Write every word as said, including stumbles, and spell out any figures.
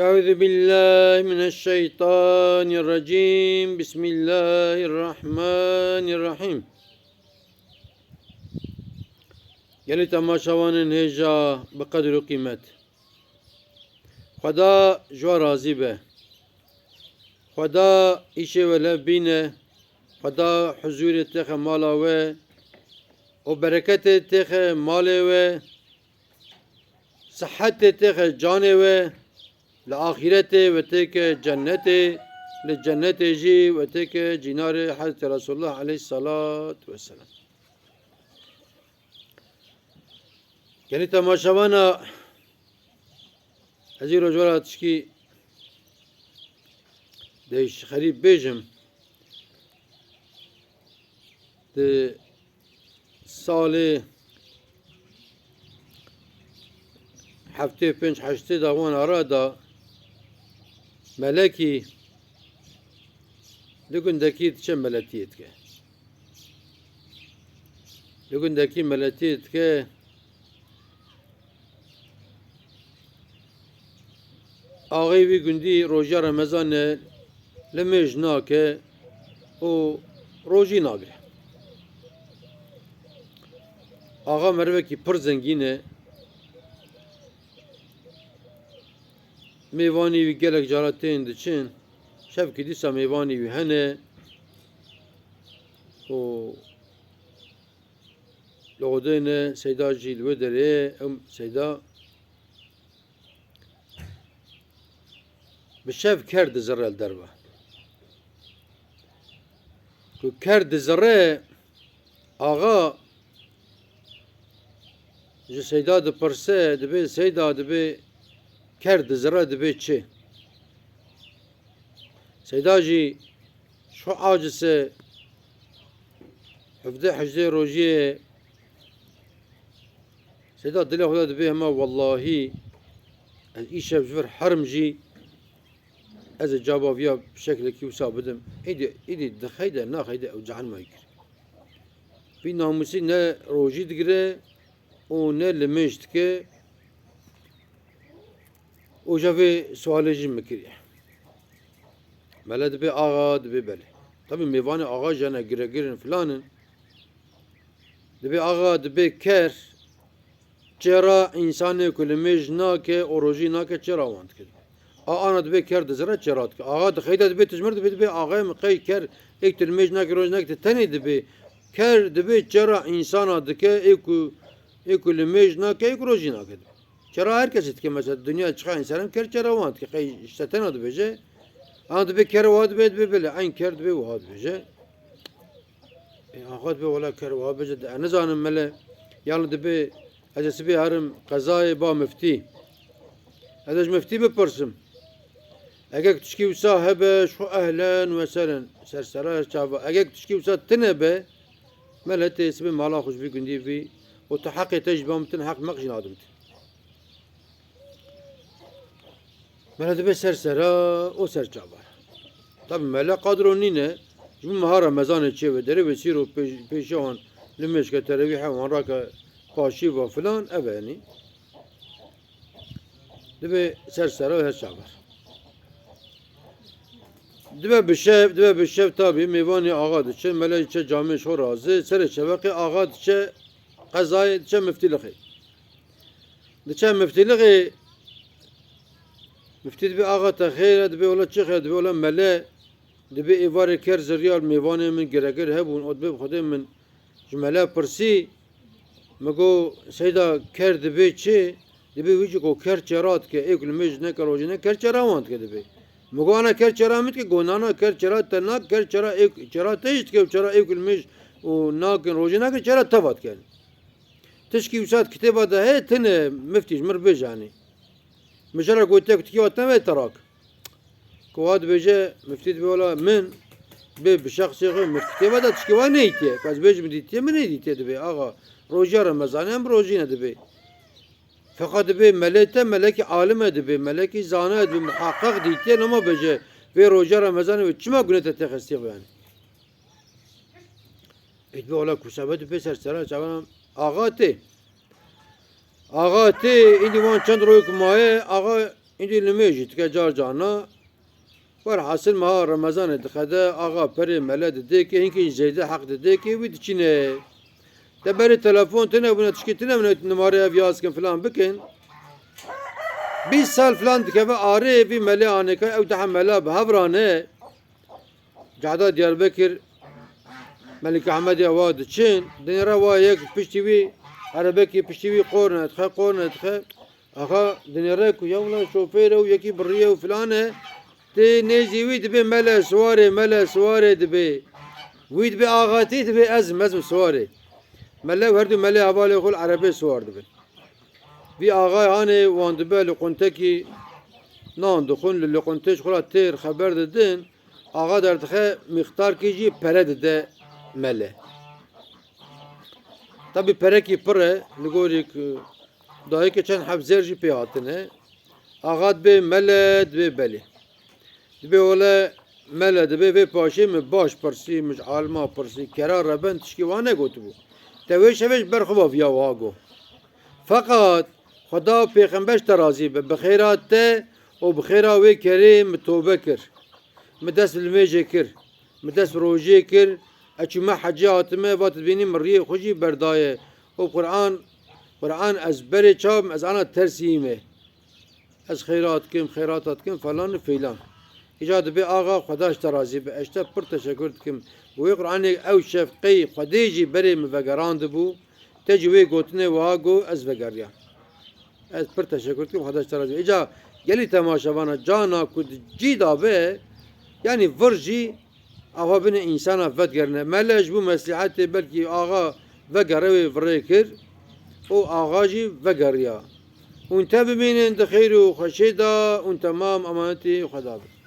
Euzu billahi mineşşeytanirracim. Bismillahirrahmanirrahim. Gelî temaşevanên hêja bi qedr û qîmet. Xweda ji we razî be. Xweda îşê we lev bîne. Xweda huzûrê têxe mala we û bereketê têxe malê we. Sihetê têxe canê we. Li axîretê we têke cennetê, li cennetê jî we têke cînarê Hezretî Resulullah aleyhisselat vesselam. Gelî temaşevana, ez îro ji we re tişkî dêş xerîb bêjim. Di salê heftê pênc heştê de wan ara da melekî li gundekî diçe meletiyê dike. Li gundekî meletiyê dike. Axê wî gundî roja Remezanê limêj nake û rojî nagire. Axa merivekî pir zengîn e. Mêvanî wî gelek cara tên diçin. Şevkî dîsa mêvanî wî hene û li odeyê ne Seyda jî li wê derê ye. Ew Seyda bi şev ker dizire li derve. Ku ker dizire, axa ji Seyda dipirse, dibê, Seyda, dibê ker dizire, dibê çi? Seyda jî ji xwe aciz e, hevdeh hejdeh rojiyê Seyda dilê xwe de dibê hema, wellahî ez îşev ji vir herim jî, ez ê caba viya bi şeklekî wisa bidim. Êdî, êdî dixeyde, naxeyde ew cehenma kir. Vî namûsî ne rojî digire û ne limêj dike. Û ja vê sualê jî min kiriye. Mele dibê axa, dibê belê. Tabî mêvanê axa jî hene, giregir in, filan in. Dibê axa, dibê ker, çêra însanê ku limêj nake û rojî nake, çêra wan dike. A ana dibê ker dizire, çêra dike. Axa dixeyde dibê tijmir, dibê, dibê axayê min qey ker, êk tu limêj nake, rojî nake, tu tenê dibê. Ker dibê çêra însana dike, ê ku, ê ku limêj nake, ê ku rojî nake dibê. Çera her kesî dike mesela, dinya çiqa însan in, ker çera wan dike, qey ji te tena dibêje. An dibê ker wiha dibê, dibê belê, eyn ker dibê wiha dibêje. E, axa dibê wela ker wiha bêje, de, ez nizanim mele, yan dibê, ez ê sibê herim qezayê ba miftî. Ez ê ji miftî bipirsim. Eger tişkî wisa hebe, ji xwe ehlen we seren, ser sera çava. Eger tişkî wisa tine be, mele tê sibê mala xwe ji vî gundî vî û tu heqê te jî ba min tin, heq meq jî nadim tin. Mele dibe ser sera û ser çava. Tabî mele qadro nîne, ji bo meha Remezanê çê ve derê ve sîro pêş-, pêşiya wan limêjke terewîhe wan rake paşîva filan, ev e, yanî. Dibe ser sera û her çavar. Dibe bi şev, dibe bi şev tabî mêvanê axa diçe, mele diçe camê ji xwe razê, serê çeveqê axa diçe qezayê, diçe miftîlixê. Diçe miftîlixê, miftî dibe axa te xêr e, dibe wela çi xêr, dibe wela mele, dibe êvarê ker ziriya mêvanê min giregir hebûn, û dibe bi Xwedê min ji mele pirsî, min got, Seyda, ker dibê çi? Dibê wî jî ku ker çêra dike, ê ku limêj neke, rojî ne, ker çêra wan dike dibê. Min got, ana ker çêra min dike? Got, na, na, ker çêra te nake, ker çêra ê, çêra te jî dike, çêra ê ku limêj û nakin, rojî nakin, çêra teva dike. Tişkî wisa di kitêba de heye, tine miftî ji min re bêje, hanî. Min jê re gotiye ku tu kî hatine ve terak. Ku wa dibêje, miftî dibê, wela min bê bi şexsê xwe, min kitêba de tişkî wa nedîtiye. Ku ez bêjim dîtiye, min nedîtiye dibê. Axa, rojiya Remezanê em rojî ne dibê. Feqat dibê melê te melekî alim e dibê, melekî zana ye dibê, muheqeq dîtiye, loma bêje, vê rojiya Remezanê ve çima gune te tê xestî xwe yanî? Ê dibê, wela ku sebet dibê ser sera çavan axa tê. Axa tê, îdî wan çend rojek maye, axa Îndî nimêj jî dike car carna. Werhasil meha Remezanê diqede, axa perê mele didê kê, hinkî zêde heq didê kê, wî diçîne. Te berê telefon tune bûne, tişkî tune bûne, numarê ev yaz kin, filan bikin. Bîst sal filan dikeve arê, vî melê anêka, ew daha mela bi hev rane. Cehda Diyarbekir, Melik Ehmedê wa diçin, dinê re wa yek piştî wî, erebekî piştî wî qorne dixe, qorne dixe. Axa dinêre ku ya wila şofêr e û yekî birriye û filan e. Tê nêzî wî dibê mele siwarê, mele siwarê dibê. Wî dibê axatî dibê ez im, ez im siwarê. Mele û her du melê hevalê xwe li erebê siwar dibin. Vî axayê hanê wan dibe li quntekî nan dixwin, li, li quntê ji xwe re têr xeber didin. Axa derdixe mîxtarkê jî pere dide mele. Tabî perekî pir e, li gorî ku dayikê çend heb zêr jî pê hatine. Axa dibê mele, dibê belê. Dibê wele mele, dibê vê paşê min baş pirsî, min ji alima pirsî, kera reben tişkî wan negotibû. Te wê şevê ji ber xwe ve viya wiha got. Feqat Xweda û pêxember ji te razî be, bi xêra te û bi xêra wê kerê min tobe kir. Min dest bi nimêjê kir. Min dest bi rojê kir. Ez çûme hecê hatime, va tu dibînî min riyê xwe jî berdaye. Û Quran, Quran ez berê çav, ez ana tersîme. Ez xeyrat kim, xeyrata dikim, falan û feylan. Îca dibê axa Xweda ji te razî be. Ez ji te pir teşekur dikim. Bi wê Quranê ew şefqeyî Xwedê jî berê min vegerandibû. Te jî wê gotinê wiha got, ez vegeriya. Ez pir teşekur dikim, Xweda ji te razî be. Îca gelî temaşevana cana ku di cî de be, yanî vir jî ava bine însana vedigerine. Mele ji bo meslîhetê belkî axa vegere wê virê kir û axa jî vegeriya. Hûn te bimînin di xêr û xweşê de, hûn temam emanetî Xweda bin.